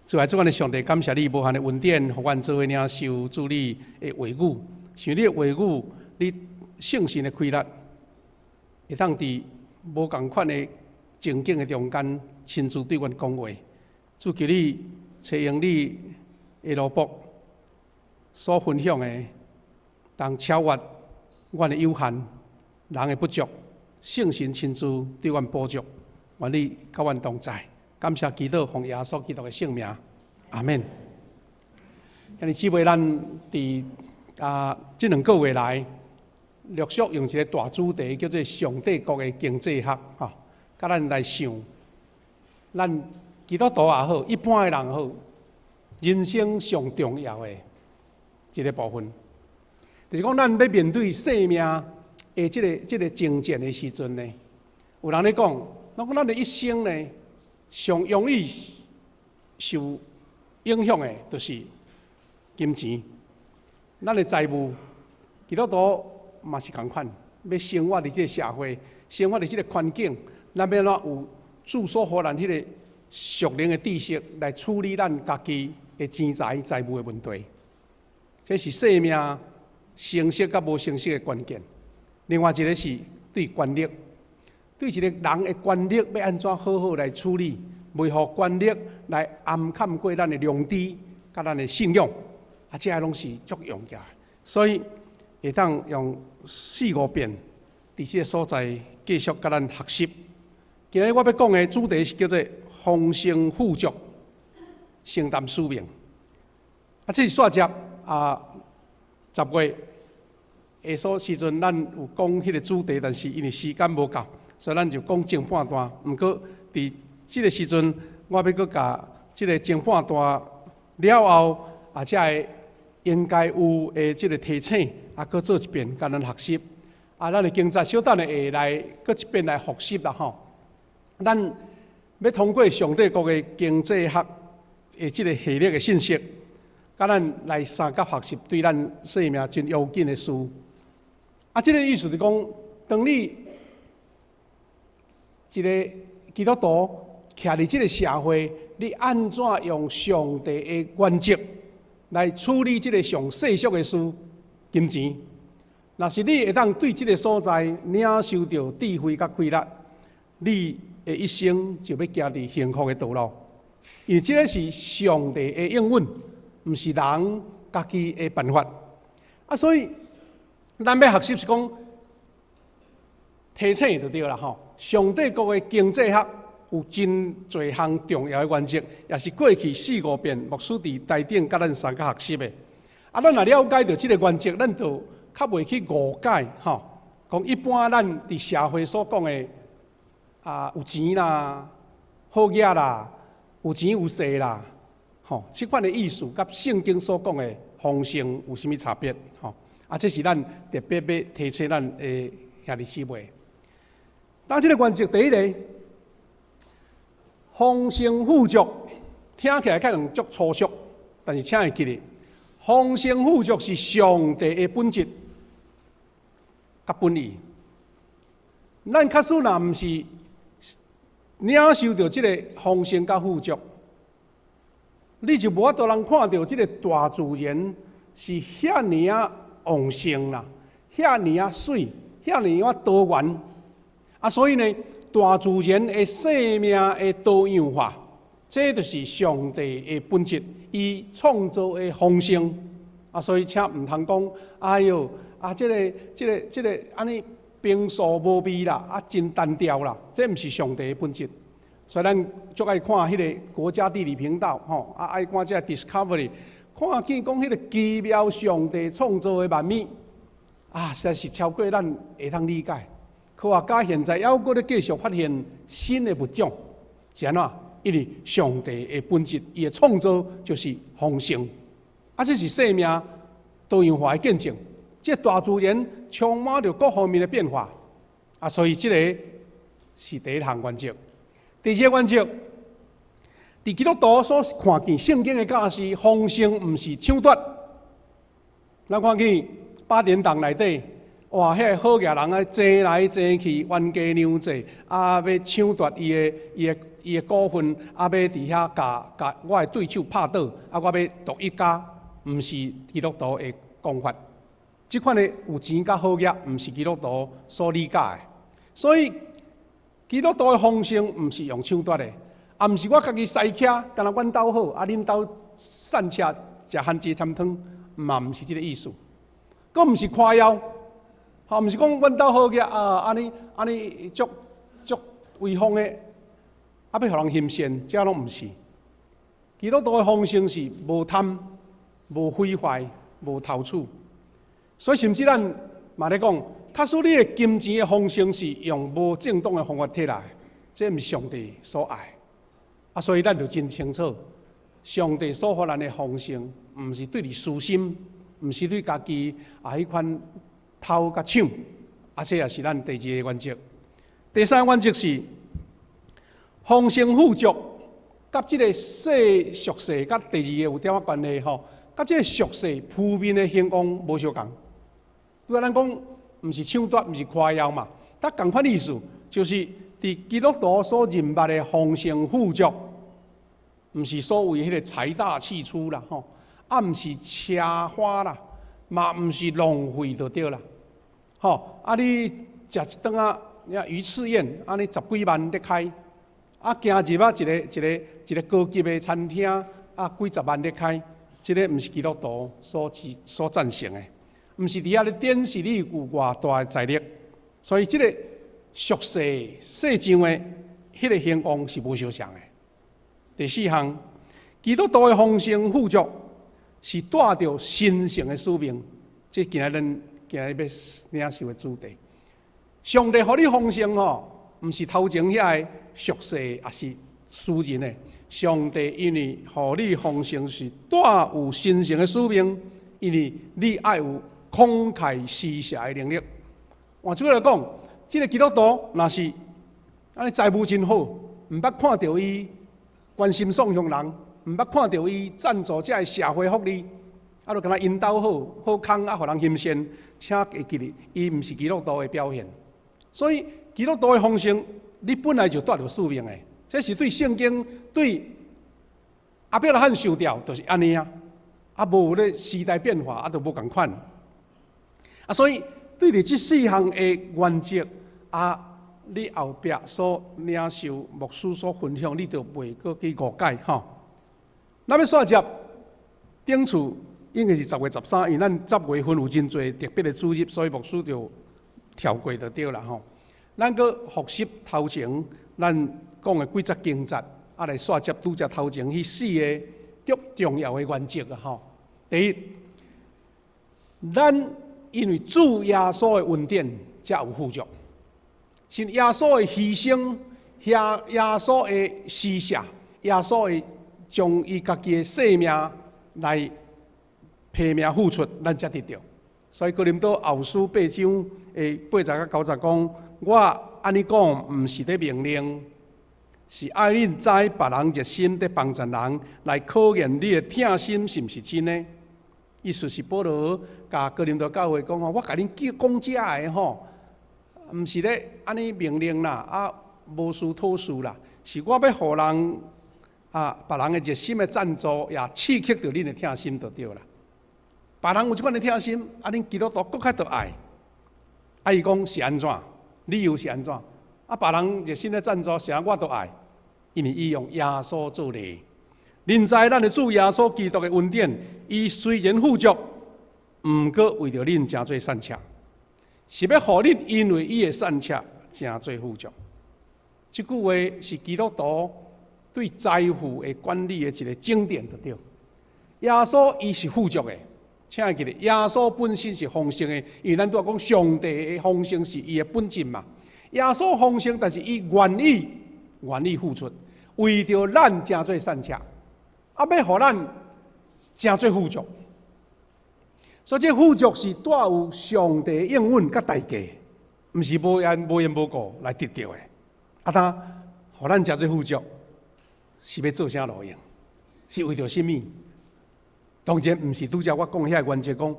慈愛主，阮的上帝，感謝你無限的恩典，予阮做伙領受主你的話語。想你的話語，你聖神的氣力，會當佇無仝款的情景的中間，親自對阮講話。主，求你採用你的奴僕所分享的，當超越阮的有限，人的不足，聖神親自對阮補足，願你佮阮同在。感謝祈禱，奉耶穌基督的聖名，阿門。兄弟姊妹，咱佇這2個月來，陸續用一個大主題，叫做上帝國的經濟學，吼，佮咱來想，咱基督徒也好，一般的人也好，人生上重要的一個部分，就是講咱欲面對生命的這個征戰的時陣呢，有人咧講，講咱的一生呢，上容易受影響的，就是金錢，咱的財務。基督徒嘛是仝款，欲生活佇這個社會，生活佇這個環境，咱欲按怎有主所予咱彼個屬靈的知識來處理咱家己的錢財財務的問題，這是生命成熟佮無成熟的關鍵。另外一個是對權力，對一個人的權力欲按怎好好來處理，袂予權力來掩蓋過咱的良知佮咱的信仰，啊，這個攏是足重要的。所以會當用四五遍佇這個所在繼續佮咱學習。今日我欲講的主題是叫做豐盛富足，承擔使命。啊，這是煞接10月下所時陣，咱有講彼個主題，但是因為時間無夠，所以咱就講前半段。毋過佇這個時陣，我欲閣共這個前半段了後，啊，才會應該有的這個提醒，啊，閣做一遍，共咱學習。啊，咱的經節小等下會來閣一遍來複習啦吼。咱欲通過上帝國的經濟學的這個系列的信息，共咱來相佮學習對咱生命真要緊的事。啊，這個意思是講，當你一個基督徒徛佇這個社會，你按怎用上帝的原則來處理這個上世俗的事？金錢。若是你會當對這個所在領受著智慧佮氣力，你的一生就欲行佇幸福的道路。因為這個是上帝的應允，毋是人家己的辦法。啊，所以咱欲學習是講提醒就對啦吼。上帝國的經濟學有真濟項重要的原則，也是過去四五遍牧師佇台頂佮咱相佮學習的。啊，咱若了解著這個原則，咱就較袂去誤解吼。講一般咱佇社會所講的啊，有錢啦、好額啦、有錢有勢啦，吼，這款的意思，佮聖經所講的豐盛有啥物差別？吼，啊，這是咱特別欲提醒咱的兄弟姊妹。當這個原則，第一個，豐盛富足，聽起來可能足粗俗，但是請會記得，豐盛富足是上帝的本質佮本意。咱假使若毋是領受著這個豐盛佮富足，你就無法度通看著這個大自然是遐爾仔旺盛啦，遐爾仔媠，遐爾仔多元。啊，所以呢，大自然的生命的多樣化，這就是上帝的本質，伊創造的豐盛。啊，所以請毋通講，哎喲，啊，這個按呢平素無味啦，啊，真單調啦，這毋是上帝的本質。所以咱足愛看彼個國家地理頻道，吼，啊，愛看這個 Discovery，看見講彼個奇妙上帝創造的萬物，啊，實在是超過咱會當理解。科學家現在猶閣咧繼續發現新的物種，是按怎？因為上帝的本質，伊的創造就是豐盛，啊，這是生命多樣化的見證。這大自然充滿著各方面的變化，啊，所以這個是第一項原則。第二個原則，佇基督徒所看見聖經的教示，豐盛毋是搶奪。咱看見八點檔內底。哇！遐個好額人啊，爭來爭去，冤家娘濟，啊，欲搶奪伊的、伊的、伊的股份，啊，欲佇遐共共我的對手拍倒，啊，我欲獨一家，毋是基督徒的講法。這款的有錢佮好額，毋是基督徒所理解的。所以基督徒的豐盛，毋是用搶奪的，也毋是我家己私車，敢若阮兜好，啊，恁兜散赤食番茄參湯，嘛毋是這个意思。閣毋是誇耀。吼，毋是講阮兜好額啊，按呢按呢足足威風的，啊，欲予人欣羨，這攏毋是。基督徒的豐盛是無貪、無毀壞、無偷取。所以甚至咱嘛咧講，假使你的金錢的豐盛是用無正當的方法提來，這毋是上帝所愛。啊，所以咱就真清楚，上帝所予咱的豐盛，毋是對你私心，毋是對家己啊彼款偷佮搶，啊，這也是咱第二个原則。第三个原則是豐盛富足，佮這个世俗世佮第二个有點仔關係吼，佮這个俗世浮面的興旺無相仝。對咱講，毋是搶奪，毋是誇耀嘛。但仝款意思，就是佇基督徒所認捌的豐盛富足，毋是所謂彼个財大氣粗啦，吼，啊，毋是奢華啦，嘛毋是浪費就對啦。吼，啊！你食一頓仔魚翅宴，按呢十幾萬咧開，啊，行入啊一个一个一个高級的餐廳，啊，幾十萬咧開，這个毋是基督徒所所贊成的，毋是佇遐咧展示你有偌大的財力，所以這个俗世世上的彼个興旺是無相像的。第四項，基督徒的豐盛富足是帶著神聖的使命，這今仔咱今日欲領受的主題。上帝予你豐盛吼，毋是頭前遐个俗世，抑是私人的。上帝因為予你豐盛是帶有神聖的使命，因為你愛有慷慨施捨的能力。換句話來講，這个基督徒若是按呢財務真好，毋捌看著伊關心喪鄉人，毋捌看著伊贊助這个社會福利，啊，就敢若𪜶兜好好康啊，予人欣羨，請會記得，伊毋是基督徒的表現。所以基督徒的豐盛，你本來就帶著使命的，這是對聖經對亞伯拉罕受調，就是按呢啊。啊，無咧時代變化，啊，就無仝款。啊，所以對著這四項的原則，啊，你後壁所領受牧師所分享，你就袂閣去誤解吼。咱欲煞接頂次應該是10月13，因為咱十月份有真濟特別的主日，所以牧師就跳過就對啦吼。咱閣復習頭前咱講的幾節經節，啊來煞接拄則頭前彼四个足重要的原則啊吼。第一，咱因為主耶穌的恩典才有富足，是耶穌的犧牲，耶耶穌的施捨，耶穌的將伊家己的性命來拼命付出，咱才得著。所以哥林多後書八章的80佮90講，我按呢講，毋是咧命令，是愛恁知別人熱心佇幫贊人，來考驗你的疼心是毋是真的。意思是保羅共哥林多教會講吼，我共恁講這个吼，毋是咧按呢命令啦，啊無事討事啦，是我欲予人啊，別人的熱心的贊助，也刺激著恁的疼心就對啦。別人有這款的疼心，啊，恁基督徒閣較著愛。啊，伊講是按怎？理由是按怎？啊，別人熱心的贊助，啥我都愛，因為伊用耶穌做例。恁知咱的主耶穌基督的恩典，伊雖然富足，毋過為著恁成做散赤，是欲予恁因為伊的散赤成做富足。這句話是基督徒對財富的管理的一个重點就對。耶穌伊是富足的，請會記得，耶穌本身是豐盛的，因為咱拄仔講上帝的豐盛是伊的本質嘛。耶穌豐盛，但是伊願意願意付出，為著咱成做散赤。啊，欲予咱成做富足，所以這富足是帶有上帝應允佮代價，毋是無緣無緣無故來得著的。啊，當予咱成做富足，是欲做啥路用？是為著啥物？當然毋是拄才我講遐个原則講，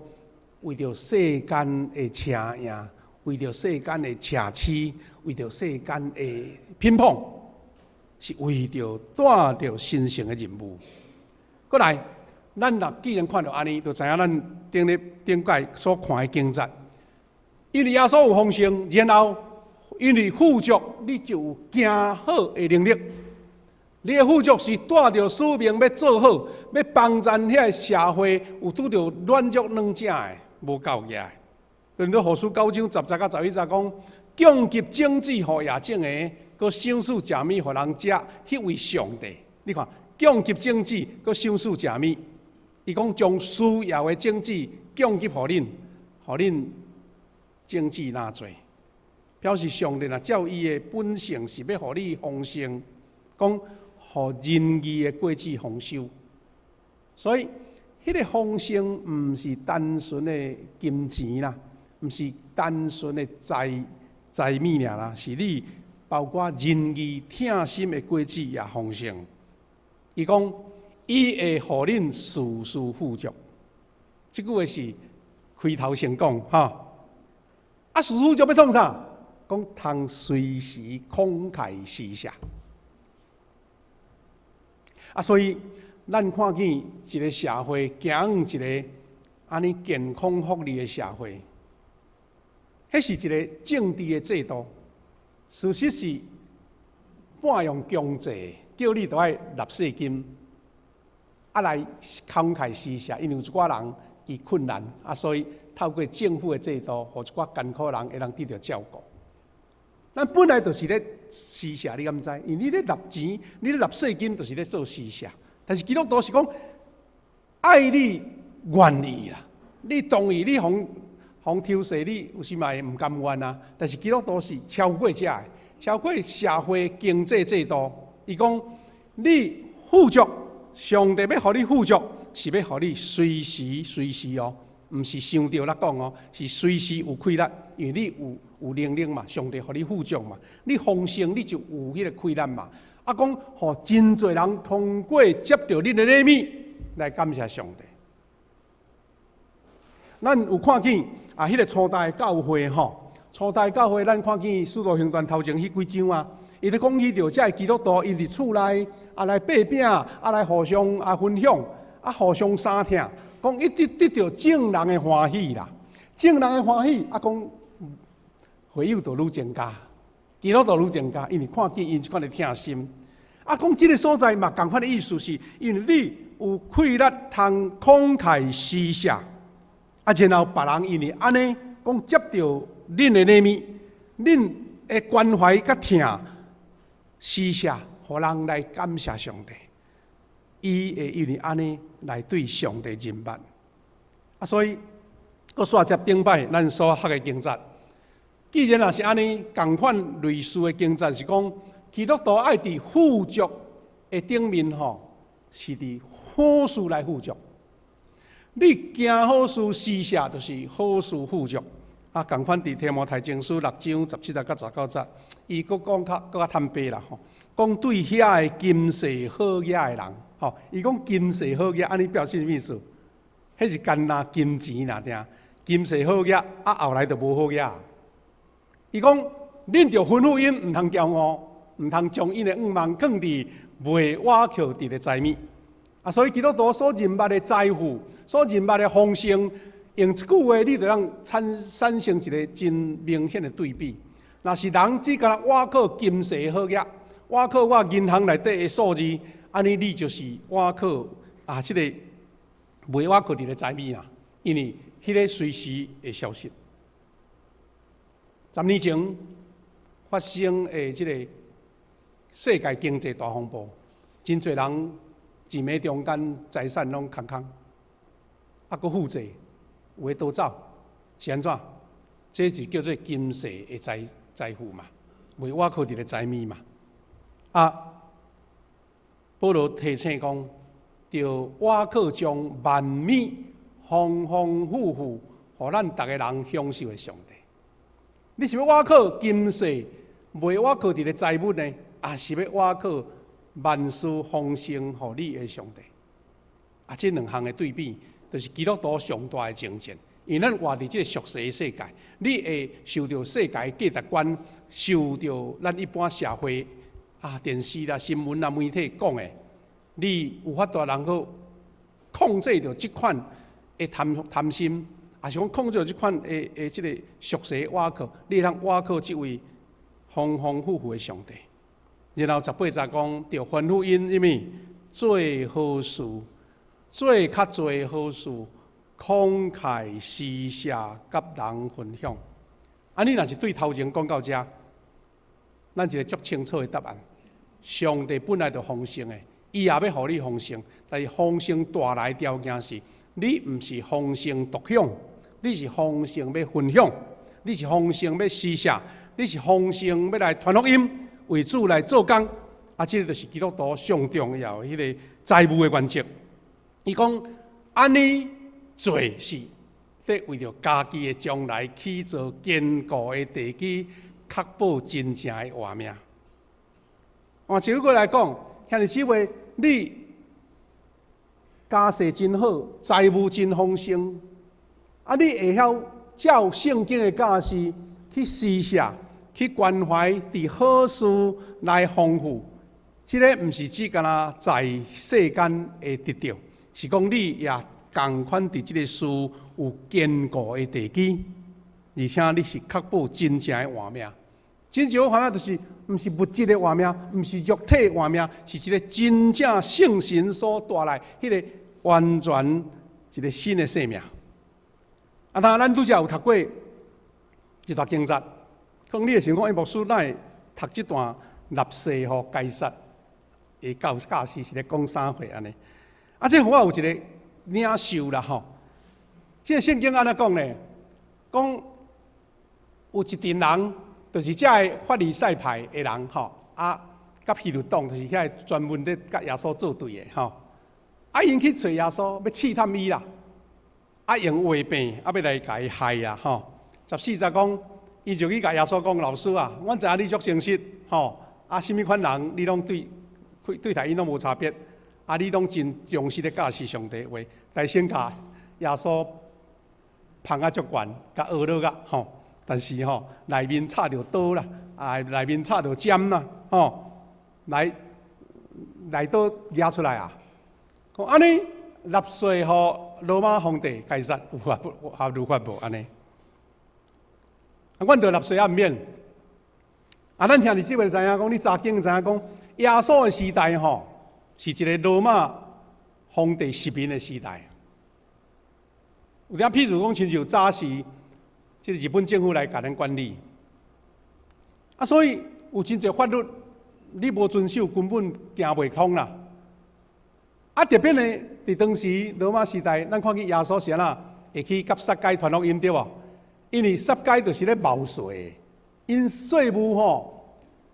為著世間的奢靡，為著世間的奢侈，為著世間的貧窮，是為著帶著神聖的任務。閣來，咱若既然看著按呢，就知影咱頂日頂擺所看的經節，因為耶穌有豐盛，然後因為富足，你就有行好的能力。你的富足是帶著使命欲做好，欲幫贊遐个社會有拄著軟弱軟正的、無夠額的。哥林多後書9章10節到11節講，供給種子予野種的，閣賞賜食物予人食，彼位上帝。你看，供給種子，閣賞賜食物，伊講將需要的種子供給予恁，予恁種子若濟，表示上帝若照伊的本性是欲予你豐盛，講予仁義的果子豐收。所以，彼個豐盛毋是單純的金錢啦，毋是單純的財物爾啦，是你包括仁義疼心的果子也豐盛。伊講，伊會予恁事事富足。這句話是開頭先講吼。啊，事事富足欲創啥？講通隨時慷慨施捨。啊，所以咱看見一個社會行一個按呢健康福利的社會，彼是一個政治的制度，事實是半用強制，叫你都愛納稅金，啊來慷慨施捨，因為有一寡人伊困難，啊，所以透過政府的制度，予一寡艱苦人會當得著照顧。咱本來就是咧施捨，你敢知？因為你咧納錢，你咧納稅金，就是咧做施捨。但是基督徒是講愛你願意啦，你同意你予予抽稅，你有時嘛會毋甘願啊。但是基督徒是超過這个，超過社會經濟制度。伊講你富足，上帝欲予你富足，是欲予你隨時隨時哦，毋是想著才講哦，是隨時有氣力，因為你有能力嘛，上帝予你富足嘛，你豐盛你就有彼個氣力嘛。啊，講予真濟人通過接著恁的禮物來感謝上帝。咱有看見啊，彼個初代教會吼，初代教會咱看見使徒行傳頭前彼幾章啊，伊咧講起著這个基督徒，𪜶佇厝內啊來擘餅，啊來互相啊分享，啊互相相疼，講一直得著眾人的歡喜啦，眾人的歡喜啊講會友就愈增加，基督徒愈增加，因為看見𪜶這款的疼心。啊，講這个所在嘛，仝款的意思是，因為你有氣力通慷慨施捨，啊，然後別人因為按呢講接著恁的禮物，恁的關懷佮疼施捨，予人來感謝上帝。伊會因為按呢來對上帝認捌。啊，所以閣煞接頂擺咱所學的經節，既然若是按呢，仝款類似的經節是講，基督徒愛佇富足的頂面吼，是佇好事來富足。你行好事施捨，就是好事富足。啊，仝款佇提摩太前書6章17節到19節，伊閣講較閣較坦白啦吼，講對遐个今世好額的人，吼，伊講今世好額，按呢表示啥物意思？彼是干焦金錢爾定，今世好額，啊後來就無好額。伊講，恁著吩咐𪜶毋通驕傲，毋通將𪜶的向望囥佇袂倚靠佇的財物。啊，所以基督徒所認捌的財富，所認捌的豐盛，用一句話，你就通產生一個真明顯的對比。若是人只干焦倚靠今世好額，倚靠我銀行內底的數字，按呢你就是倚靠啊，這個袂倚靠佇的財物啦，因為彼個隨時會消失。10年前發生的這個世界經濟大風暴，真濟人一暝中間財產攏空空，啊，閣負債，有的逃走，是按怎？這是叫做今世的財富嘛，袂倚靠佇的財物嘛。啊，保羅提醒講，著倚靠將萬物豐豐富富，予咱逐个人享受的上帝。你是欲倚靠今世，袂倚靠佇的財物呢？抑是欲倚靠萬事豐盛予你的上帝？啊，這兩項的對比，就是基督徒上大的爭戰。因為咱活佇這個俗世的世界，你會受著世界的價值觀，受著咱一般社會啊、電視啦、新聞啦、媒體講的，你有法度通好控制著這款的貪心，抑是講控制著這款的這個俗世倚靠，你會當倚靠這位豐豐富富的上帝。然後18節講，著吩咐𪜶啥物做好事，做較濟好事，慷慨施捨，佮人分享。啊，你若是對頭前講到遮，咱一個足清楚的答案：上帝本來就豐盛的，伊也欲予你豐盛。但是豐盛帶來條件是，你毋是豐盛獨享，你是豐盛欲分享，你是豐盛欲施捨，你是豐盛欲來傳福音，為主來做工。啊，這個就是基督徒上重要的彼個財務的原則。伊講按呢做是，佇為著家己的將來起造堅固的地基，確保真正的活命。換一句話來講，兄弟姊妹，你家世真好，財務真豐盛，啊，你會曉照聖經的教示去施捨、去關懷，佇好事來豐富。這个毋是只干焦在世間會得著，是講你也仝款佇這个世有堅固的地基，而且你是確保真正的活命。真正的活命就是，毋是物質的活命，毋是肉體的活命，是一個真正聖神所帶來彼个完全一個新的生命。啊，當然咱拄才有讀過一段經節，可能你會想講，欸，牧師哪會讀這段納稅予該撒的教示是咧講啥貨按呢？啊，這予我有一個領受啦吼。這个聖經按怎講呢？講有一陣人，就是這个法利賽派的人吼，啊，佮希律黨就是遐個專門咧佮耶穌作對的吼。啊，𪜶去揣耶穌，欲試探伊啦，啊，用話柄啊，欲來共伊害啊吼。14節講，𪜶就去共耶穌講：“老師啊，阮知影你足誠實吼，啊，啥物款人你攏對待𪜶攏無差別，啊，你攏真忠實咧教示上帝話，但先共耶穌捧啊足懸，共呵落甲吼。但是吼，內面插著刀啦，啊，內面插著針啦，吼，來刀舉出來啊！講按呢納稅予羅馬皇帝該撒有法無合律法無按呢？啊，阮著納稅也毋免。啊，咱兄弟姊妹知影講，你查經知影講，耶穌的時代吼，是一個羅馬皇帝殖民的時代。有點譬如講，親像早時，這个日本政府來共咱管理，啊，所以有真濟法律你無遵守，根本行袂通啦。啊，特別呢，佇當時羅馬時代，咱看見耶穌是按怎會去佮撒該傳福音對無？因為撒該就是咧謀稅，𪜶稅務吼，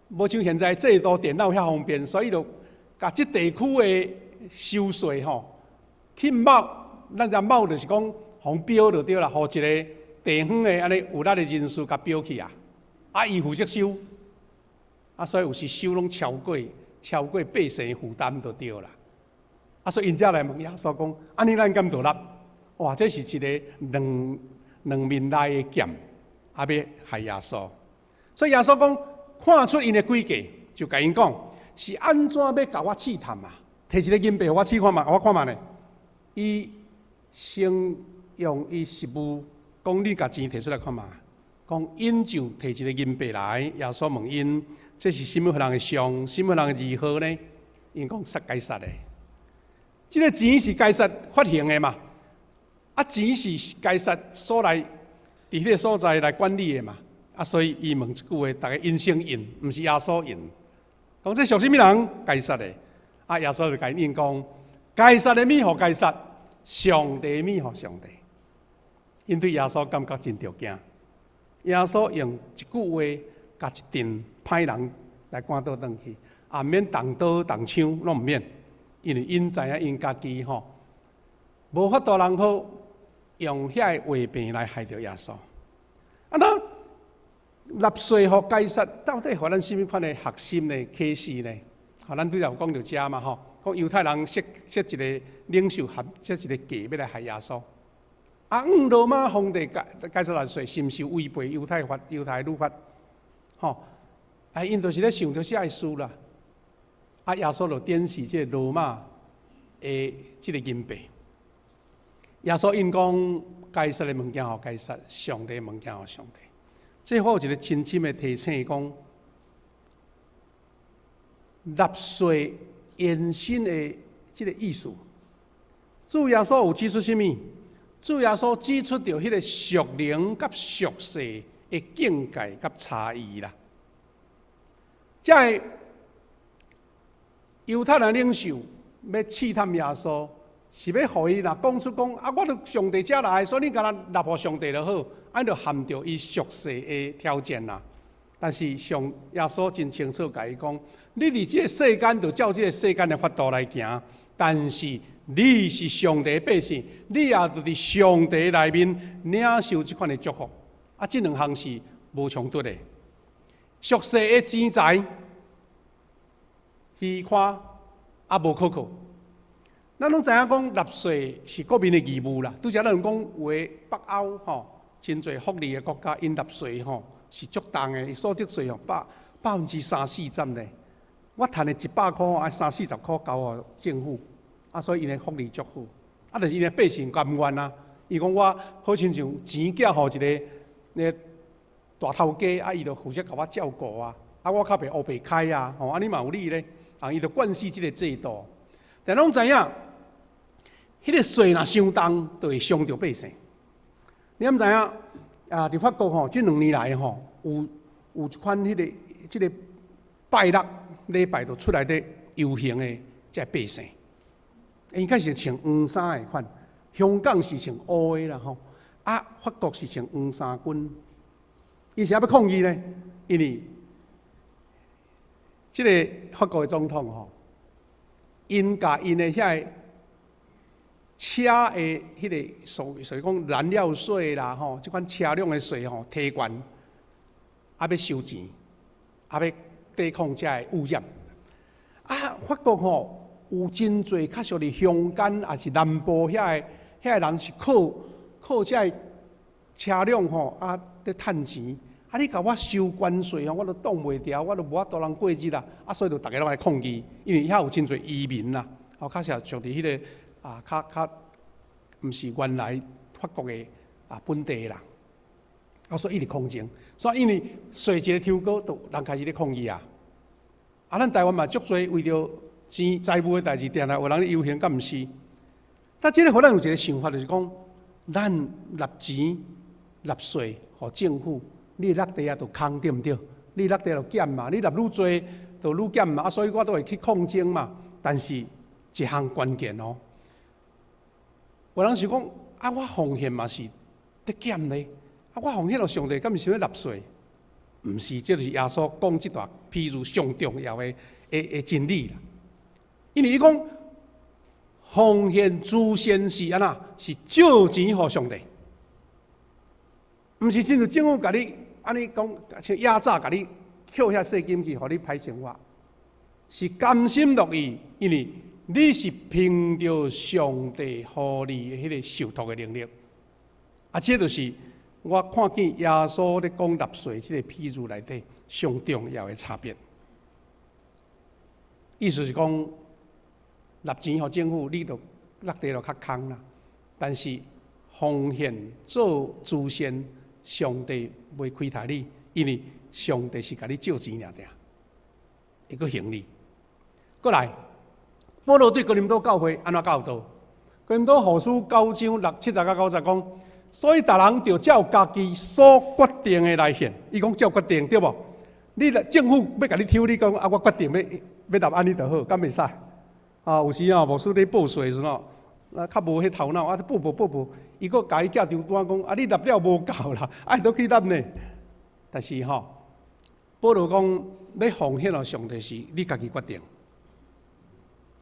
無像現在制度電腦遐方便，所以就共這地區的收稅吼去謀，咱遮謀就是講，予標就對啦，予一个地方的按呢有力的人士共標去啊，啊，伊負責收，啊，所以有時收攏超過百姓負擔就對啦。啊，所以𪜶才來問耶穌講：“按呢咱敢著納？”哇，這是一个兩面來的劍，啊，欲害耶穌。所以耶穌講，看出𪜶的詭計，就共𪜶講：“是按怎欲共我試探啊？提一个銀幣予我試看覓，予我看覓呢？”伊先用伊實物講，你共錢提出來看覓。講𪜶就提一個銀幣來，耶穌問𪜶：“這是啥物人的像，啥物人的字號呢？”𪜶講撒該撒的。這个錢是該撒發行的嘛？啊，錢是該撒所來佇彼个所在來管理的嘛？啊，所以伊問這句話，逐家𪜶先應，毋是耶穌應。講這屬啥物人？該撒的。啊，耶穌就共𪜶講：該撒的物予該撒，上帝的物予上帝。𪜶對耶穌感覺真著驚。耶穌用一句話，共一陣歹人來趕倒轉去，也毋免動刀動槍，攏毋免，因為𪜶知影𪜶家己吼，無法度通好用遐个話柄來害著耶穌。啊，那納稅予該撒到底予咱啥物款的學習呢？啟示呢？吼，咱拄才有講著遮嘛吼，講猶太人設一个領袖合設一个計欲來害耶穌。啊，啊，毋羅馬皇帝凱撒納稅，是毋是違背猶太法、猶太律法？吼，啊，𪜶就是咧想著這个事啦。啊，耶穌就展示這個羅馬的這個銀幣。耶穌應講該撒的物件予該撒，上帝的物件予上帝。這我有一個深深的提醒，講納稅延伸的這個意思。主耶穌有指出啥物？主耶穌指出著彼個屬靈佮屬世的境界佮差異啦。這个猶太人領袖欲試探耶穌，是欲予伊若講出講啊，我著上帝遮來，所以你干焦納予上帝就好，按呢就陷著伊屬世的挑戰啦。但是上耶穌真清楚共伊講，你佇這個世間就照這個世間的法度來行，但是你是上帝的百姓，你也就佇上帝內面領受這款的祝福。啊，這兩項是無衝突的。屬世的錢財虛誇啊，無可靠。咱攏知影講納稅是國民的義務啦。拄才咱講有的北歐吼，真濟福利的國家，𪜶納稅吼是足重的，所得稅吼30%-40%呢。我趁的100箍，愛三四十箍交予政府，啊，所以𪜶的福利足好。啊，但是𪜶的百姓甘願啊。伊講我好親像錢寄予一个那個大頭家，啊，伊就負責共我照顧啊，啊，我較袂烏白開啊，吼，按呢嘛有理咧。啊，伊就慣勢這个制度。但攏知影，彼個稅若傷重，就會傷著百姓。你敢知影？啊，佇法國吼，這兩年來吼，有一款彼個這个拜六禮拜就出來咧遊行的這百姓，應該是穿黃衫的款，香港是穿烏的啦吼，啊，法國是穿黃衫軍。伊是欲抗議呢？因為這个法國的總統吼，𪜶共𪜶的遐个車的彼个所謂講燃料稅啦吼，這款車輛的稅吼提懸，啊欲收錢，啊欲抵抗這个污染。啊，法國吼有真濟較屬佇鄉間，抑是南部遐個人是靠這个車輛吼啊咧趁錢。啊！你共我收關稅吼，我都擋袂牢，我都無法度通過日啦。啊，所以就逐家攏來抗議，因為遐有真濟移民啦，哦，較是屬佇彼个啊，較毋是原來法國的啊本地的人，啊，所以一直抗爭。所以因為稅一个提高，就人開始咧抗議啊。啊，咱台灣嘛足濟為著錢財務的代誌，定定有人咧遊行，敢毋是？但這个予咱有一個想法，就是講，咱納錢納稅予政府。你納地啊，就空對毋對？你納地就減嘛，你納愈濟就愈減嘛，啊，所以我都會去抗爭嘛。但是一項關鍵哦，有人想講啊，我奉獻嘛是得減咧，啊，我奉獻予上帝，敢毋是欲納稅？毋是，這就是耶穌講這段譬喻上重要的真理啦。因為伊講奉獻慈善是按怎？是借錢予上帝，毋是親像政府共你按呢講，像壓榨共你扣遐稅金去，予你歹生活，是甘心樂意，因為你是憑著上帝予你的彼个受託的能力。啊，這就是我看見耶穌咧講納稅這个譬喻內底上重要的差別。意思是講，納錢予政府，你就落地就較空啦。但是奉獻做慈善，上帝袂虧待你，因為上帝是共你借錢爾爾，會閣還你。過來，保羅對哥林多教會按怎教導？哥林多後書九章六七節到九節講，所以逐人著照家己所決定的來獻。伊講照決定對無？你政府欲共你抽，你講啊，我決定欲納按呢就好，敢袂使？啊，有時哦，牧師咧報稅的時陣哦，啊，較無彼頭腦啊，報報報報，伊閣共伊寄張單講，啊，你納了無夠啦，愛閣去納呢。但是吼，保羅講欲奉獻予上帝是你家己決定，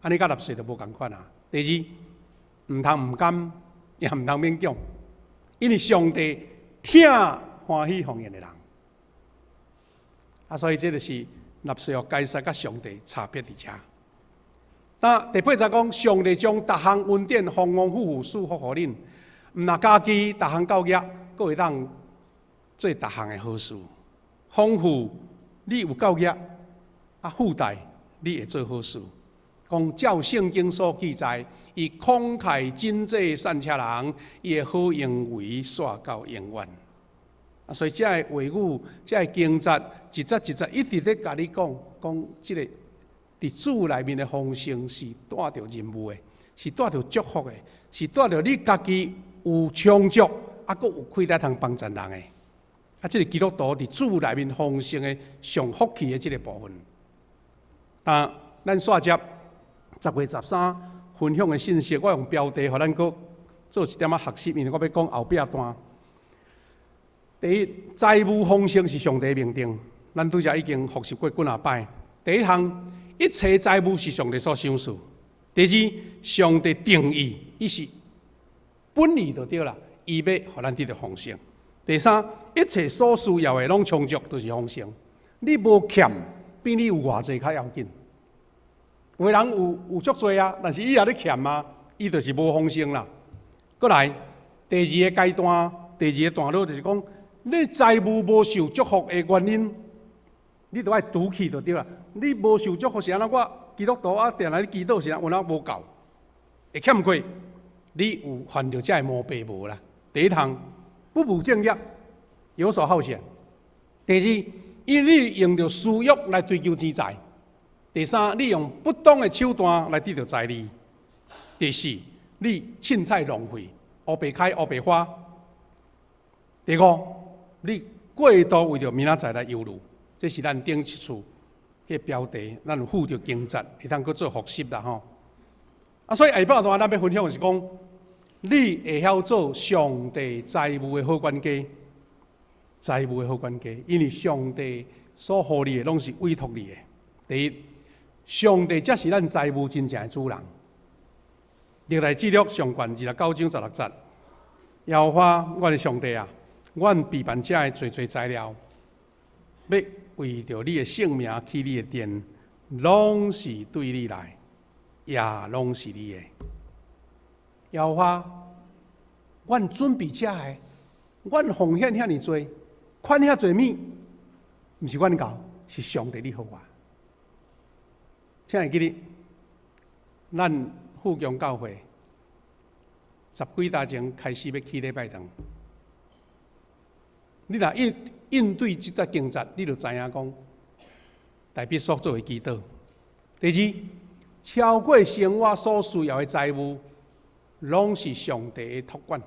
按呢佮納稅就無仝款啊。第二，毋通毋甘，也毋通勉強，因為上帝疼歡喜奉獻的人。啊，所以這就是納稅予該撒佮上帝差別佇遮。那第八節講，上帝將逐項恩典豐豐富富賜福予恁。毋若家己逐項夠額，閣會當做逐項的好事。豐富你有夠額，啊富大你會做好事。講照聖經所記載，伊慷慨賑濟散赤人，伊的好行為煞到永遠。啊，所以這个話語，這个經節，一節一節一直咧共你講，講這个佇主內面的豐盛是帶著任務的，是帶著祝福的，是帶著你家己有充足，啊，閣有氣力通幫贊人的。啊，這个基督徒佇主內面豐盛的上福氣的這个部分。啊，咱煞接10月13分享的信息，我用標題予咱閣做一點仔學習，因為我欲講後壁段。第一，財務豐盛是上帝命定，咱拄才已經複習過幾若擺。第一項，一切財物是上帝所賞賜。第二，上帝定意，伊是本意就對啦，伊欲予咱得著豐盛。第三，一切所需要的攏充足，就是豐盛。你無欠，比你有偌濟較要緊。有的人有足濟啊，但是伊也咧欠啊，伊就是無豐盛啦。閣來，第二个階段，第二个段落就是講，你財務無受祝福的原因，你著愛拄去就對啦。你無受祝福是按怎？我基督徒啊，定來祈禱時有哪無夠，會欠缺，你有犯著這个毛病無啦？第一項，不務正業，遊手好閒；第二，因為你用著私欲來追求錢財；第三，你用不當的手段來得著財利；第四，你凊彩浪費，烏白開烏白花；第五，你過度為著明仔載來憂慮。這是咱頂一次彼个標題，咱有附著經節，會當閣做複習啦吼。啊，所以下半段咱欲分享的是講，你會曉做上帝財務的好管家，財務的好管家，因為上帝所予你的攏是委託你的。第一，上帝才是咱財務真正的主人。歷代志錄上卷29章16節，耶和華阮的上帝啊，阮備辦這的濟濟材料，欲為著你的聖名起你的殿，攏是對你來，也攏是你的。耶和華，阮準備這个，阮奉獻遐爾濟，款遐濟物，毋是阮𠢕，是上帝你予我。請會記得，咱富強教會十幾年前開始欲起禮拜堂。你若應對這節經節，你就知影講，代表所做的祈禱。第二，超過生活所需要的財物，攏是上帝的託管。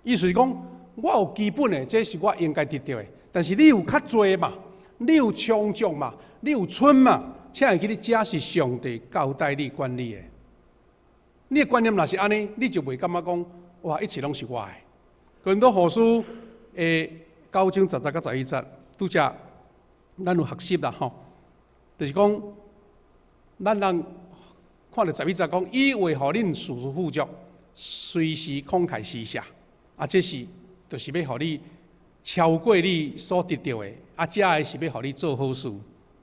意思是講，我有基本的，這是我應該得著的。但是你有較濟嘛？你有充足嘛？你有賰嘛？請會記得，這是上帝交代你管理的。你的觀念若是按呢，你就袂感覺講，哇，一切攏是我的。哥林多後書的9章10節到11節，拄才咱有學習啦吼，就是講，咱人看著11節講，伊會予恁事事富足，隨時慷慨施捨，啊，這是就是欲予你超過你所得著的，啊，這个是欲予你做好事，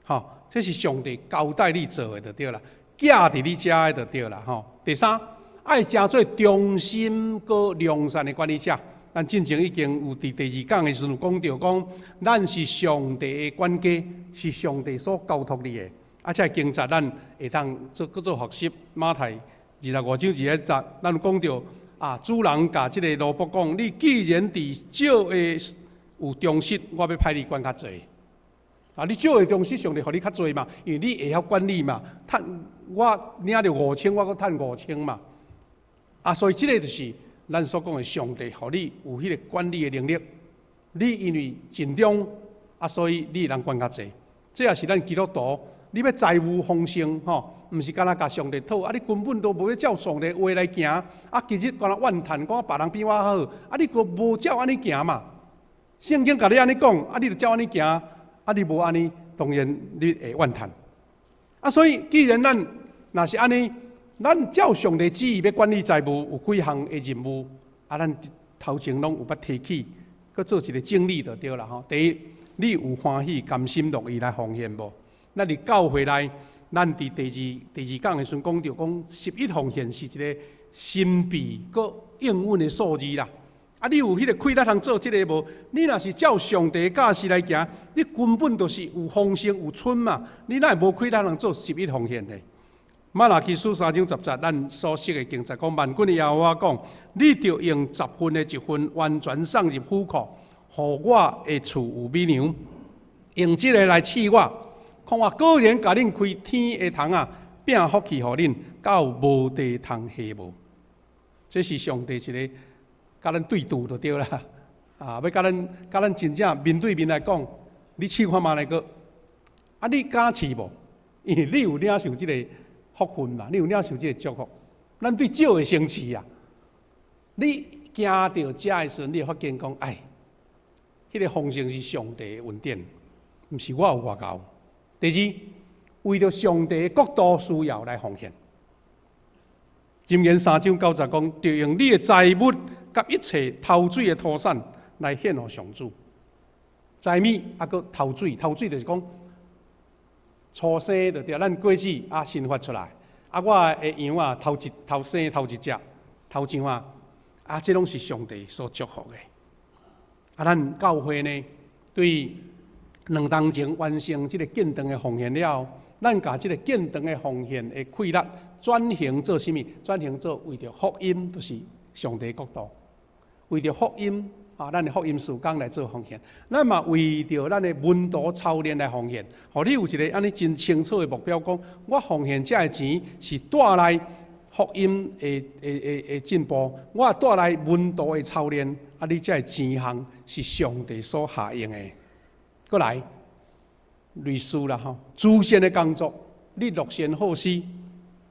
吼，這是上帝交代你做的就對啦，寄佇你遮的就對啦，吼。第三，愛成做忠心閣良善的管理者。咱進前已經有佇第二講的時陣有講著，講咱是上帝的管家，是上帝所交託你的。啊，這个經節咱會當做閣做複習。馬太25章21節，咱有講著啊，主人共這个奴僕講：你既然佇少的有忠實，我欲派你管較濟。啊，你少的忠實，上帝予你較濟嘛，因為你會曉管理嘛。趁我領著五千，我閣趁五千嘛。啊，所以這个就是咱所講的上帝予你有彼个管理的能力。你因為盡忠，啊，所以你會當管較濟。這也是咱基督徒，你欲財務豐盛吼，毋是干焦共上帝討，啊，你根本都無欲照上帝話來行，啊，其實干焦怨嘆講別人比我好，啊，你閣無照按呢行嘛？聖經共你按呢講，啊，你就照按呢行，啊，你無按呢，當然你會怨嘆。啊，所以既然咱若是按呢，咱照上帝旨意欲管理財務，有幾項的任務，啊，咱頭前攏有捌提起，閣做一个整理就對啦吼。第一，你有歡喜甘心樂意來奉獻無？咱佇教會內，咱佇第二講的時陣講著，講十一奉獻是一個神秘閣應允的數字啦。啊，你有彼個氣力通做這个無？你若是照上帝教示來行，你根本就是有豐盛有春嘛。你哪會無氣力通做十一奉獻的？瑪拉基書三章十節，咱所熟的經節講，萬軍的耶和華講：你著用十份的一份完全送入府庫，予我的厝有米糧。用這个來試我，看我果然共恁開天的窗仔，餅福氣予恁，到無地通下無？這是上帝一个共咱對賭就對啦，啊，欲共咱真正面對面來講，你試看覓來閣，啊，你敢試無？因為你有領受這个福分嘛，你有領受這个祝福，咱對少的先試啊。你行著遮的時陣，你會發現講，哎，彼个豐盛是上帝的恩典，毋是我有偌𠢕。第二，為著上帝的國度需要來奉獻。箴言三章九節講，著用你的財物佮一切頭水的土產來獻予上主。財物啊，閣頭水，頭水就是講初生就對，咱果子啊新發出來，啊，我的羊啊頭一頭生頭一隻頭上啊，啊，這攏是上帝所祝福的。啊，咱教會呢，對2冬前完成這个建堂的奉獻了後，咱共這个建堂的奉獻的氣力轉型做啥物？轉型做為著福音，就是上帝國度。為著福音啊，咱的福音事工來做奉獻。咱嘛為著咱的門徒操練來奉獻。予你有一个按呢真清楚的目標，講我奉獻這个錢是帶來福音的進步，我帶來門徒的操練。啊，你這个錢項是上帝所下用的。閣來，類似啦吼，慈善的工作，你樂善好施。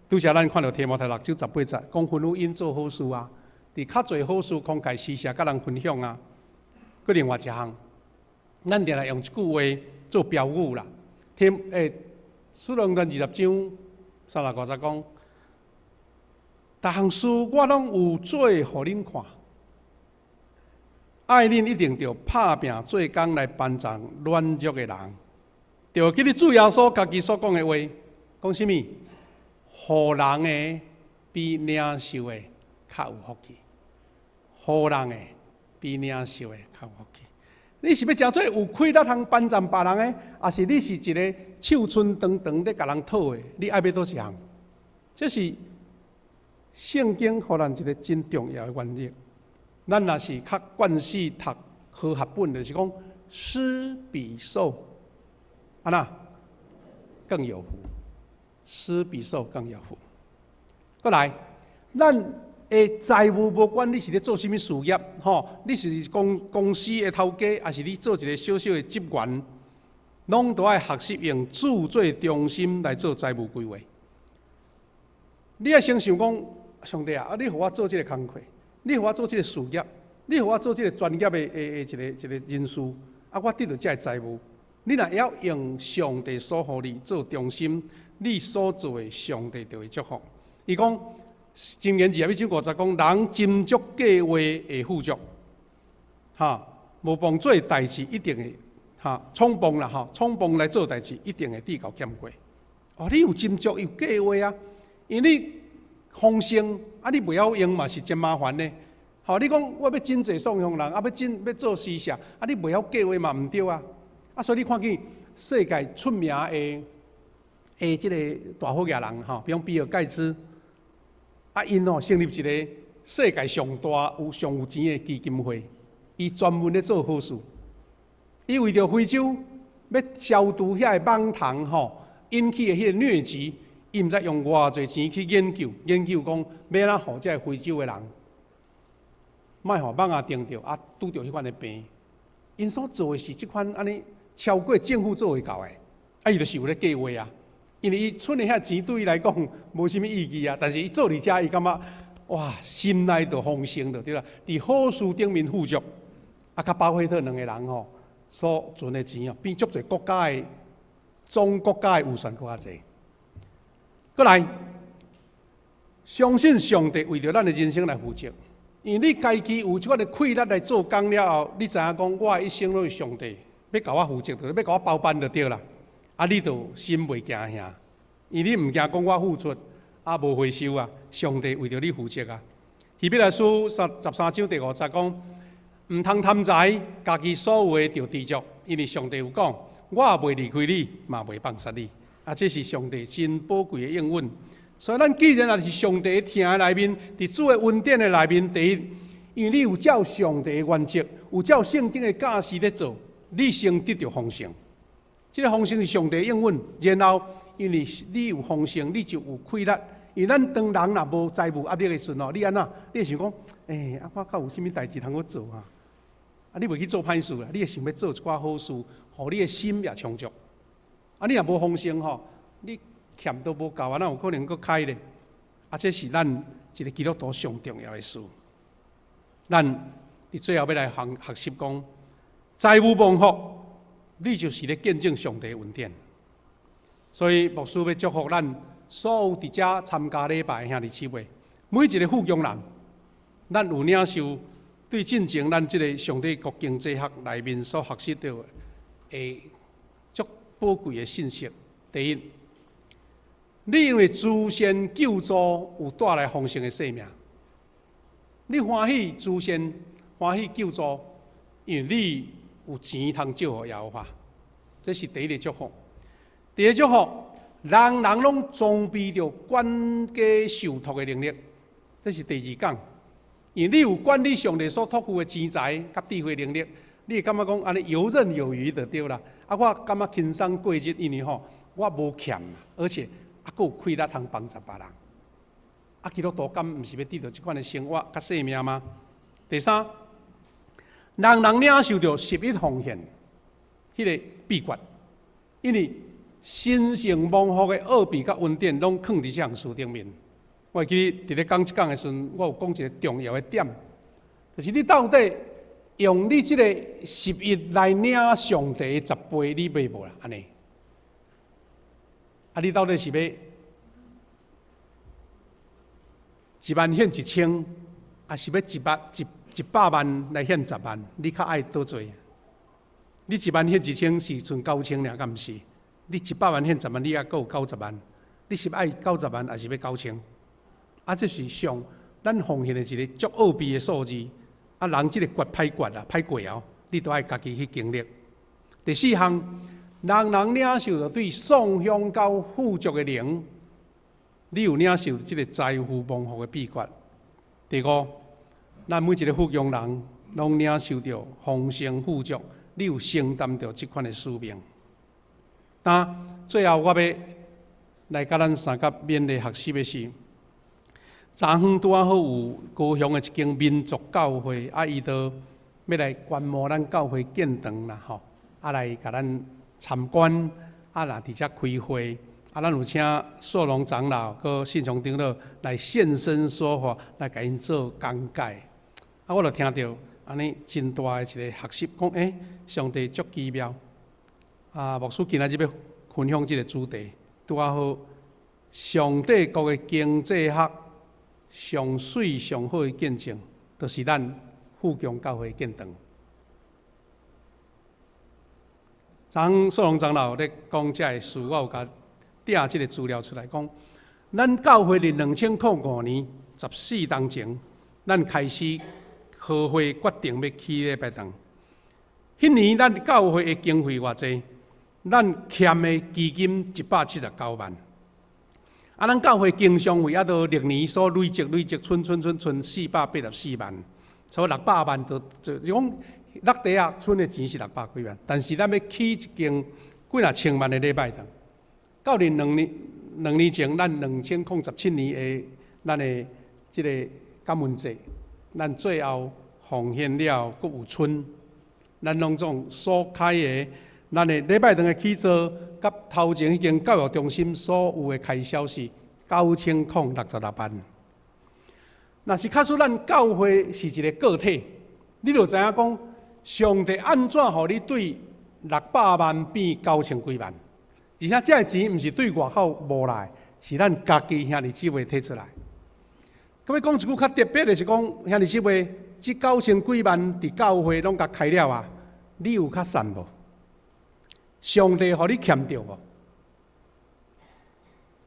拄才咱看著提摩太六章十八節，講吩咐𪜶做好事啊，佇較濟好事慷慨施捨，佮人分享啊。閣另外一項，咱定來用一句話做標語啦。使徒行傳20章35節講，逐項事我攏有做予恁看。愛恁一定著拍拚做工來幫助軟弱的人，著記得主耶穌家己所講的話，講啥物？予人的比領受的較有福氣，予人的比領受的較有福氣。你是欲成做有氣力通幫助別人的，抑是你是一个手伸長長咧共人討的？你愛欲佗一項？這是聖經予咱一个真重要的原則。咱若是較慣勢讀和合本，就是講施比受，按怎更有福，施比受更有福。閣來，咱的財務無管你是咧做啥物事業，吼，你是公司的頭家，抑是你做一个小小的職員，攏都愛學習用主做中心來做財務規劃。你愛先想講，上帝啊，啊，你予我做這个工課，你予我做這个事業，你予我做這个專業的一个人士，啊，我得著這个財務。你若會曉用上帝所予你做中心，你所做的上帝就會祝福。伊講，箴言21章5節講，人斟酌計劃會富足，哈，無妨做代誌一定會，哈，衝動啦，吼，衝動來做代誌一定會拄著欠過。哦，你有斟酌有計劃啊，因為你豐盛啊，你袂曉用嘛是真麻煩呢。吼，你講我欲賑濟送予人，啊，欲真欲做施捨，啊，你袂曉計劃嘛毋對啊。啊，所以你看見世界出名的這个大好額人吼，比如比爾蓋茨，啊，𪜶吼成立一个世界上大有上有錢的基金會，伊專門咧做好事。伊為著非洲欲消除遐个蠓蟲吼引起的彼个瘧疾，伊毋知用偌濟錢去研究，研究講欲按怎予這个非洲的人，莫予蠓仔叮著，啊，拄著彼款的病。𪜶所做的是這款按呢超過政府做會到的，啊，伊就是有咧計劃啊。因為伊出的遐錢對伊來講無啥物意義啊，但是伊做佇遮，伊感覺哇，心內就豐盛就對啦。佇好事頂面富足，啊，佮巴菲特兩个人吼所存的錢哦，比足濟國家的總國家的預算閣較濟。閣來，相信上帝為著咱的人生來負責，因為你家己有這款的氣力來做工了後，你知影講我的一生攏是上帝欲共我負責，欲共我包辦就對啦。啊，你就心袂驚嚇。因為你毋驚講我付出啊無回收啊，上帝為著你負責啊。希伯來書13章第5節講，毋通貪財，家己所有的著知足，因為上帝有講，我袂離開你，嘛袂放殺你。啊，這是上帝真寶貴的應允。所以咱既然也是上帝疼的內面，佇主的恩典的內面，第一，因為你有照上帝的原則，有照聖經的教示咧做，你先得著豐盛。這个豐盛是上帝應允，然後因為你有豐盛，你就有氣力。因為咱當人若無財務壓力的時陣吼，你按怎？你會想講，欸，啊，我閣有啥物代誌通閣做啊？啊，你袂去做歹事啦，你會想欲做一寡好事，予你的心也充足。啊，你若無豐盛吼，你欠都無夠啊，哪有可能閣開咧？啊，這是咱一个基督徒上重要的事。咱佇最後欲來學習講，財務蒙福，你就是咧見證上帝恩典。所以牧師欲祝福咱所有佇遮參加禮拜的兄弟姊妹，每一个富強人，咱有領受對進前咱這个上帝國經濟學內面所學習著的足寶貴的信息。第一，你因為慈善救助有帶來豐盛的生命，你歡喜慈善，歡喜救助，因為你有錢通借予耶和華，這是第一个祝福。第二个祝福，人人攏裝備著管家受託的能力，這是第二講。因為你有管理上帝所託付的錢財佮智慧能力，你會感覺講按呢游刃有餘就對啦。啊，我感覺輕鬆過日，因為吼我無欠，而且啊，閣有氣力通幫助別人。啊，基督徒敢毋是欲得著這款的生活佮生命嗎？第三，人人領受著十一奉獻，彼个秘訣，因為神聖蒙福的奧秘佮恩典，攏囥佇這項事頂面。我會記佇咧講這講的時陣，我有講一个重要的點，就是你到底用你這个十一來領上帝的十倍，你欲無啦？按呢？啊，你到底是欲1萬獻1000，抑是欲100萬來獻10萬？你較愛佗做？你一萬獻一千是賰9000爾，敢毋是？你100萬獻十萬，你猶閣有90萬。你是愛九十萬，抑是欲9000？啊，這是上咱奉獻的一个足奧秘的數字。啊，人這个決歹決啊，歹過哦，你都愛家己去經歷。第四項，人人領受著對送享到富足的靈，你有領受這个財富蒙福的秘訣。第五，咱每一个富強人攏領受著豐盛富足，你有承擔著這款的使命。那最後，我欲來佮咱相佮勉勵學習的是，昨昏拄仔好有高雄的一間民族教會，啊，伊都欲來觀摩咱教會建堂啦，吼，啊來共咱參觀，啊，若佇遮開會，啊，咱有請碩龍長老佮信雄長老來現身說法，來共𪜶做講解。啊，我就聽著按呢真大的一个學習，講欸，上帝足奇妙。啊，牧師今仔日欲分享這个主題，拄仔好，上帝國的經濟學上媠上好的見證，就是咱富強教會建堂。昨昏碩龍長老咧講這个事，我有共碇這个資料出來講，咱教會佇2005年14冬前，咱開始合會決定欲起禮拜堂。彼年咱教會的經費偌濟？咱欠的基金179萬。啊，咱教會經常費啊，都歷年所累積累積，存存存存484萬，差不多六百萬就就講落地啊，存的錢是六百幾萬，但是咱欲起一間幾若千萬的禮拜堂。到佇兩年前，咱2017年的咱的這个感恩節，咱最後奉獻了，閣有存，咱攏總所開的咱的禮拜堂的起造，佮頭前彼間教育中心所有的開銷是9066萬。若是假使咱教會是一个個體，你就知影講，上帝按怎予你對六百萬變九千幾萬？而且這个錢毋是對外口募來，是咱家己兄弟姊妹提出來。閣欲講一句較特別的是講，兄弟姊妹，這九千幾萬佇教會攏共開了啊，你有較散無？上帝予你欠著無？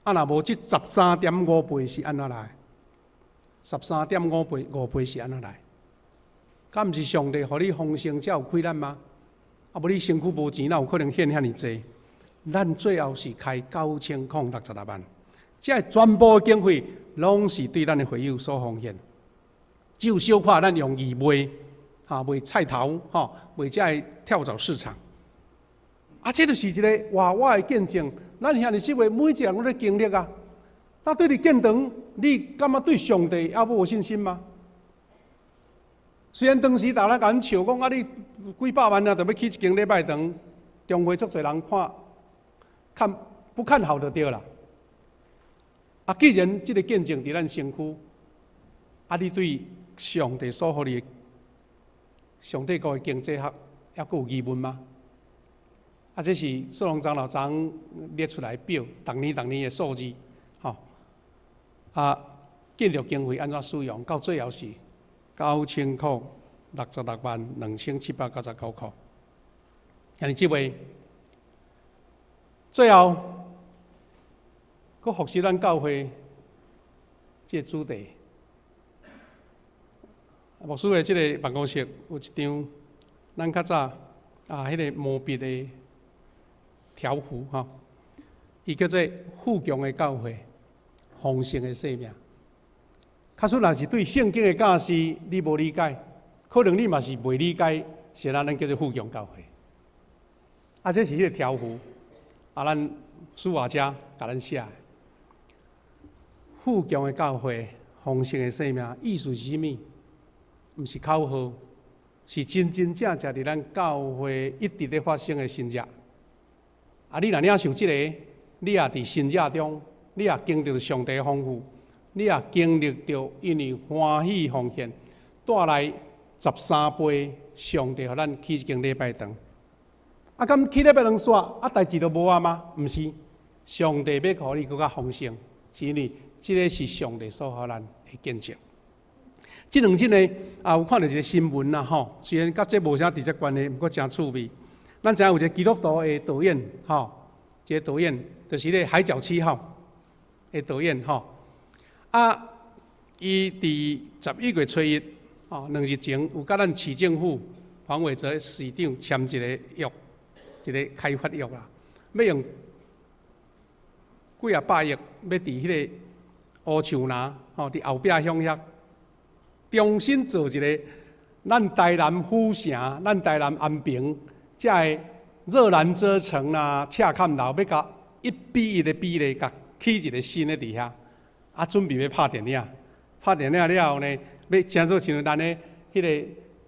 啊，若無這十三點五倍是按怎來？十三點五倍，五倍是按怎來？敢毋是上帝予你豐盛才有氣力嗎？啊，無你身軀無錢，哪有可能獻遐爾濟？咱最後是開9066萬，這个全部的經費攏是對咱的會友所奉獻。只有小可咱用義賣，哈賣菜頭，吼賣這个跳蚤市場。啊，這就是一個活活的見證。咱兄弟姊妹每一個人攏咧經歷啊。那對你建堂，你感覺對上帝猶無信心嗎？雖然當時大家共阮笑講啊，你幾百萬啊，就欲起一間禮拜堂，中會足濟人看，看不看好就對啦。啊，既然這個見證佇咱身軀，啊，你對上帝所予你的上帝國的經濟學，猶閣有疑問嗎？啊，這是蘇龍長老昨列出來表，逐年逐年的數字，吼。啊，建築經費按怎使用？到最後是9066萬2799箍。兄弟姊妹，最後，閣復習咱教會這個主題。牧師的這个辦公室有一張咱較早啊，彼个毛筆的條幅吼，伊叫做富強的教會，豐盛的生命。假使若是對聖經的教示你無理解，可能你嘛是袂理解，是按怎咱叫做富強教會。啊，這是彼个條幅，啊，咱書畫家共咱寫。富強的教會，豐盛的生命，意思是啥物？毋是口號，是真真正正佇咱教會一直咧發生的神蹟。啊，你若領受這个，你也佇神蹟中，你也經歷著上帝豐富，你也經歷著因為歡喜奉獻帶來13倍，上帝予咱起一間禮拜堂。啊，敢起禮拜堂煞，啊，代誌就無啊嗎？毋是，上帝欲予你閣較豐盛，是因為這个是上帝所予咱的見證。這兩日呢，啊，有看著一个新聞啦，吼，雖然佮這無啥直接關係，毋過誠趣味。咱知影有一个基督徒的導演，吼，一个導演就是彼个《海角七號》的導演，吼。啊，伊佇11月初1，吼，2日前有佮咱市政府黃偉哲市長簽一个約，一个開發約啦，欲用幾仔百億，欲佇彼个烏樹林，吼，佇後壁鄉遐。重新做一个咱台南府城、咱台南安平，遮个熱蘭遮城啦、赤崁樓，欲共1比1的比例，共起一个新的佇遐，啊，準備欲拍電影，拍電影了後呢，欲成做像咱的彼个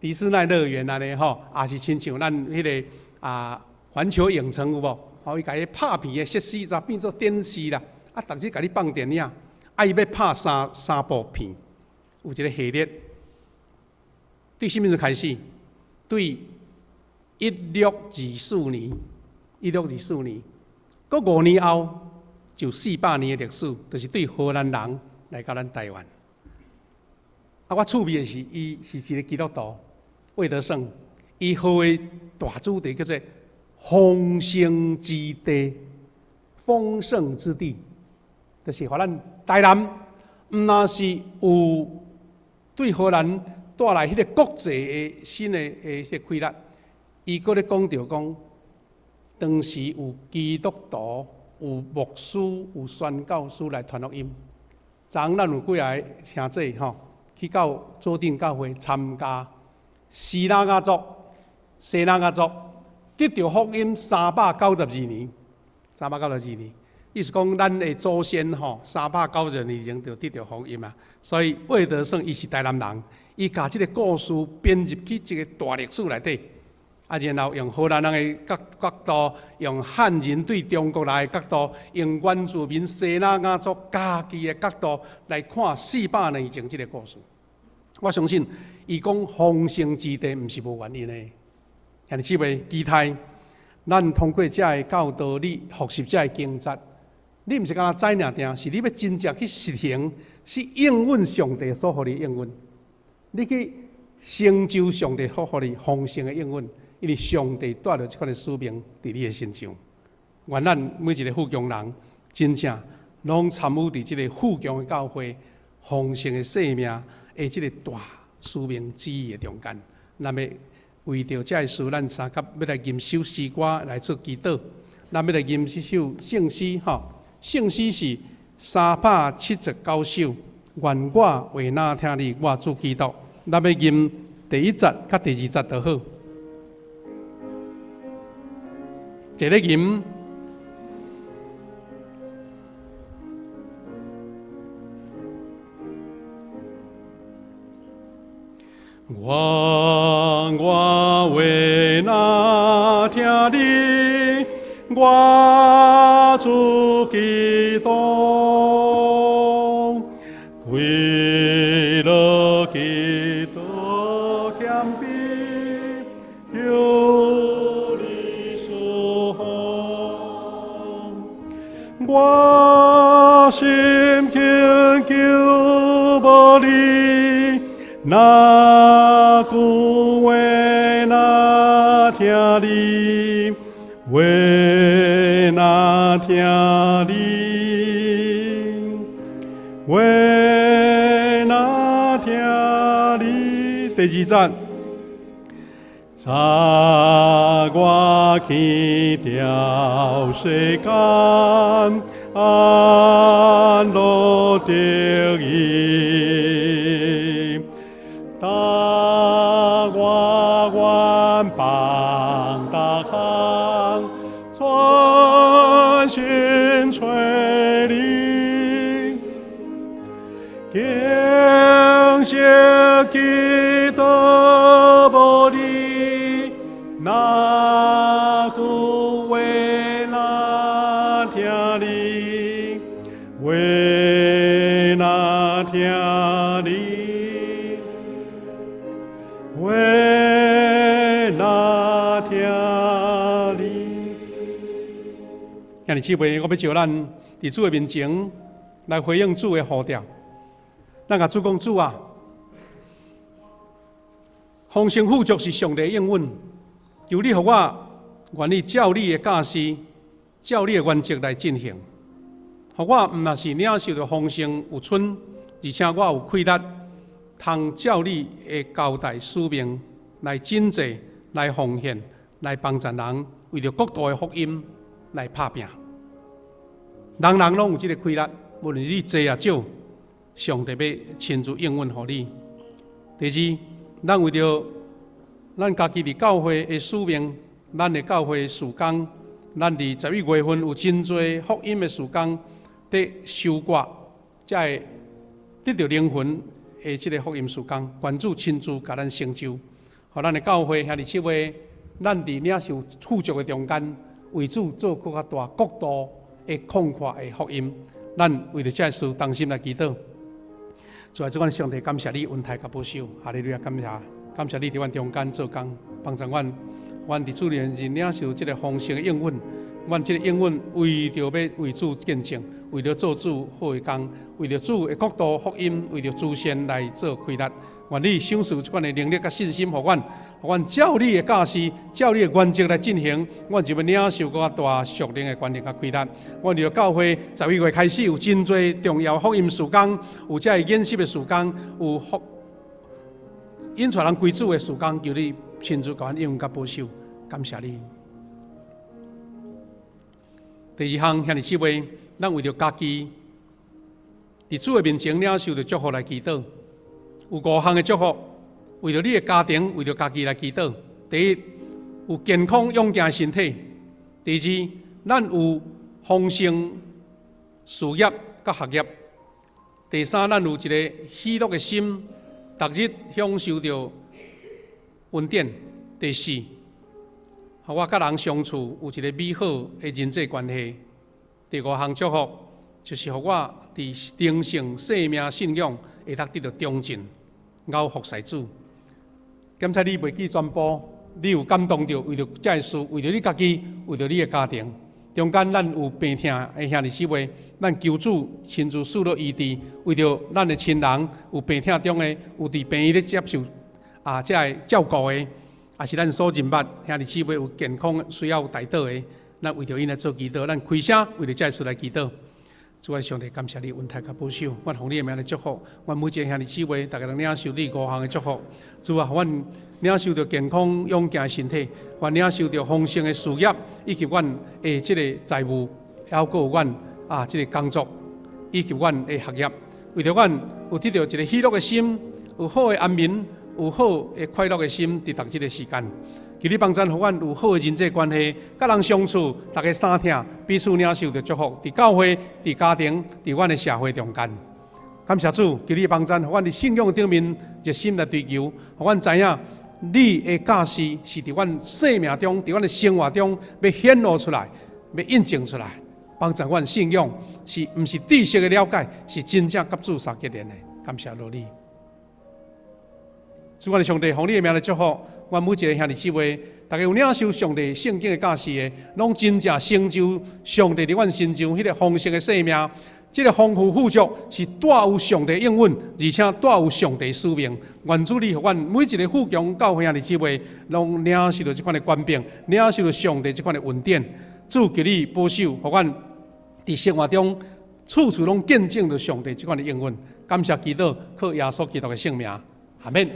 迪士尼樂園按呢吼，也是親像咱彼个啊環球影城有無？吼，伊共伊拍片的設施就變做電視啦，啊，逐日共你放電影，啊，伊欲拍三部片，有一个系列。對啥物時開始？對1624年，1624年，閣5年後就400年的歷史，就是對荷蘭人來到咱台灣。啊，我趣味的是，伊是一个基督徒，魏德聖，伊號的大主題叫做豐盛之地，豐盛之地，就是予咱台南，毋若是有對荷蘭帶來彼個國際的新的的彼個氣力，伊閣咧講著講，當時有基督徒、有牧師、有宣教師來傳福音。昨昏咱有幾个兄姊吼，去到左鎮教會參加西那雅族、西那雅族得著福音392年，三百九十二年，意思講咱的祖先吼，392年前就得著福音啊。所以魏德聖伊是台南人。伊共這个故事編入去一個大歷史內底，啊，然後用荷蘭人的角度，用漢人對中國來的角度，用原住民西那雅族家己的角度來看400年前這个故事。我相信，伊講豐盛之地，毋是無原因的。兄弟姊妹，期待咱通過這个教導，你復習這个經節，你毋是干焦知爾定，是你欲真正去實行，是應允上帝所予你的應允。你去成就上帝所予你豐盛的應允，因為上帝帶著這款的使命佇你的身上。願咱每一个富強人，真正攏參與佇這个富強的教會、豐盛的生命的這个大使命旨意的中間。咱欲為著這个事，咱相佮欲來吟首詩歌來做祈禱。咱欲來吟這首聖詩，吼，聖詩是379首。願我話若聽你，我主基督。咱欲吟第一節佮第二節就好。坐咧吟。願我話若聽你，我主基督，為了基督謙卑，求你賜福。我心懇求無你，若句話若聽你，話若聽你，話若聽你。第二節，載我去著世間，安樂得意。帶我遠放逐項，專心揣你。敬惜基督無你，若句話若聽你，話若聽你，話若聽你。兄弟姊妹，我欲召咱佇主的面前來回應主的呼召。咱共主講，主啊，豐盛富足是上帝應允，求你予我願意照你的教示，照你的原則來進行，予我毋但是領受著豐盛有春，而且我有氣力，通照你的交代使命來賑濟、來奉獻、來幫助人，為著國度的福音來拍拚。人人攏有這个氣力，無論你濟抑少，上帝欲親自應允予你。第二，咱為著咱家己佇教會的使命，咱的教會事工，咱佇11月份有真濟福音的事工，佇收割，才會得著靈魂的這个福音事工，願主親自共咱成就，予咱的教會兄弟姊妹，咱佇領受富足的中間，為主做閣較大國度的擴闊的福音。咱為著這个事，同心來祈禱。主啊，主，阮上帝感謝你恩待佮保守，哈利路亞！感謝，感謝你佇阮中間做工，幫助阮，阮佇主面前領受這个豐盛的應允。阮這个應允為著欲為主見證，為著做主好的工，為著主的國度福音，為著慈善來做開力。願你賞賜這款的能力佮信心，予阮，予阮照你的教示，照你的原則來進行，阮就欲領受閣較大屬靈的權力佮開力。阮佇教會11月開始有真濟重要福音事工，有這个研習的事工，有福引帶人歸主的事工，求你親自共阮應允佮保守，感謝你。第二項，兄弟姊妹，咱為著家己佇主的面前領受著祝福來祈禱。有五項的祝福，為著你的家庭，為著家己來祈禱。第一，有健康勇健的身體；第二，咱有豐盛事業佮學業；第三，咱有一个喜樂的心，逐日享受著恩典；第四，予我佮人相處有一个美好的人際關係。第五項祝福，就是予我佇靈性、生命、信仰會當得著長進，𠢕服侍主。檢查你袂記全部，你有感動著，為著這个事，為著你家己，為著你的家庭。中間咱有病痛的兄弟姊妹，咱求主親自賜落醫治，為著咱的親人有病痛中的，有佇病院咧接受啊，這个照顧的，抑是咱所認捌兄弟姊妹有健康需要代禱的，咱為著𪜶來做祈禱，咱開聲為著這个事來祈禱。主愛上帝，感謝你恩待佮保守，阮奉你的名來祝福，阮每一个兄弟姊妹，逐家攏領受你五項的祝福。主啊，阮領受著健康勇健的身體，阮領受著豐盛的事業，以及阮的這個財務，還閣有阮啊這個工作，以及阮的學業，為著阮有得著一個喜樂的心，有好的安眠，有好的快樂的心，佇逐這個時間。求你幫贊，予阮有好的人際關係，佮人相處，逐家相疼，彼此領受著祝福，佇教會、佇家庭、佇阮的社會中間。感謝主，求你幫贊，予阮佇信仰頂面熱心來追求，予阮知影你的教示是佇阮生命中、佇阮的生活中欲顯露出來，欲印證出來，幫助阮信仰是毋是知識的了解，是真正佮主相結連的。感謝主你。主，阮的上帝，奉你的名來祝福，阮每一个兄弟姊妹，逐家有領受上帝聖經的教示的，攏真正成就上帝佇阮身上彼个豐盛的生命。這个豐富富足是帶有上帝應允，而且帶有上帝使命。願主你予阮每一个富強教會兄弟姊妹，攏領受著這款的權柄，領受著上帝這款的恩典。主，求你保守，予阮佇生活中處處攏見證著上帝這款的應允。感謝祈禱，靠耶穌基督的聖名，阿們。